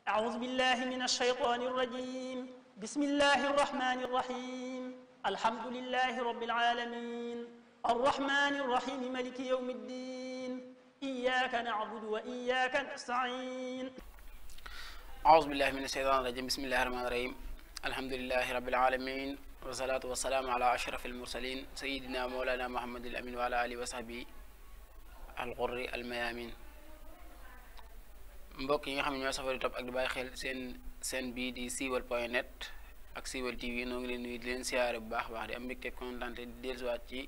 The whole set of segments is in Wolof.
أعوذ بالله من الشيطان الرجيم بسم الله الرحمن الرحيم الحمد لله رب العالمين الرحمن الرحيم ملك يوم الدين إياك نعبد وإياك نستعين أعوذ بالله من الشيطان الرجيم بسم الله الرحمن الرحيم الحمد لله رب العالمين والصلاة والسلام على أشرف المرسلين سيدنا مولانا محمد الأمين وعلى آله وصحبه الغر الميامين mbokk yi nga xam ne ñoo safari topp ak di bàyyi xel seen bii di siiwal.net ak siiwal TV noo ngi leen nuyu di leen siyaare bu baax baax di am mbégte kontaan di dellusiwaat ci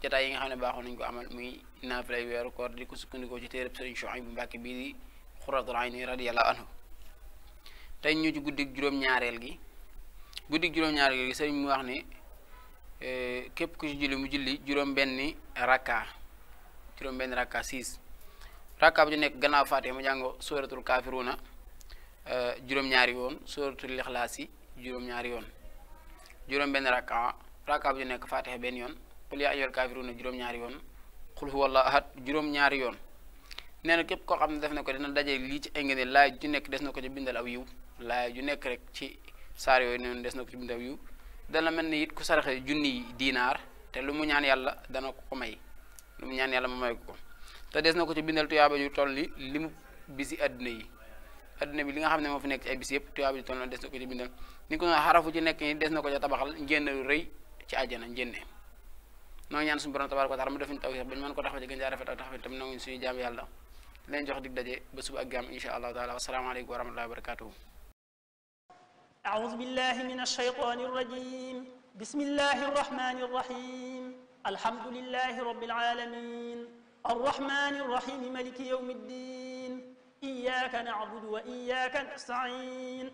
jotaay yi nga xam ne baaxoon nañu ko amal muy naafilay weeru koor di ko sukkandikoo ci téereb Sëriñ Suhaybu Mbàkke bii di Xuratul Ayni radiyallahu anhu tey ñu ci guddig juróom-ñaareel gi sëriñ mu wax ne képp ku ci julli mu julli juróom-benni rakka 6 rakka bu ci nekk gannaaw Faatiha mu jàng suratul kaafiruuna juróom-ñaari yoon suratul ixlaas yi juróom-ñaari yoon juróom-benn rakka bu ci nekk Faatiha benn yoon qul yaa ayyuhal kaafiruuna juróom-ñaari yoon qul huwallaahu ahad juróom-ñaari yoon nee na képp koo xam ne def na ko dina daje lii ci ay ngëneel laay ju nekk des na ko ci bindal aw yiw laay ju nekk rek ci saar yooyu noonu des na ko ci bindal aw yiw dana mel ni it ku saraxe junni diinaar te lu mu ñaan yàlla dana ko may lu mu ñaan yàlla mu may ko te des na ko ci bindal tuyaaba yu toll ni li mu bisi adduna bi li nga xam ne moo fi nekk ci ay bis yëpp tuyaaba yu toll na des na ko ci bindal ni ko noonu xarafu ci nekk ni des na ko ca tabaxal njënd rëy ci àjjana njënne noo ñaan suñu borom tabaaraka wa taala mu def ñu taw bañ mën ko taxaw ci gën jaa rafet ak taxaw tam nanguñ suñu jaam yàlla leen jox dig daje ba suba ak jàmm insha allahu taala wasalaamaaleykum wa rahmatullahi wa barakatuhu أعوذ بالله من الشيطان الرجيم بسم الله الرحمن الرحيم الحمد لله رب العالمين الرحمن الرحيم ملك يوم الدين إياك نعبد وإياك نستعين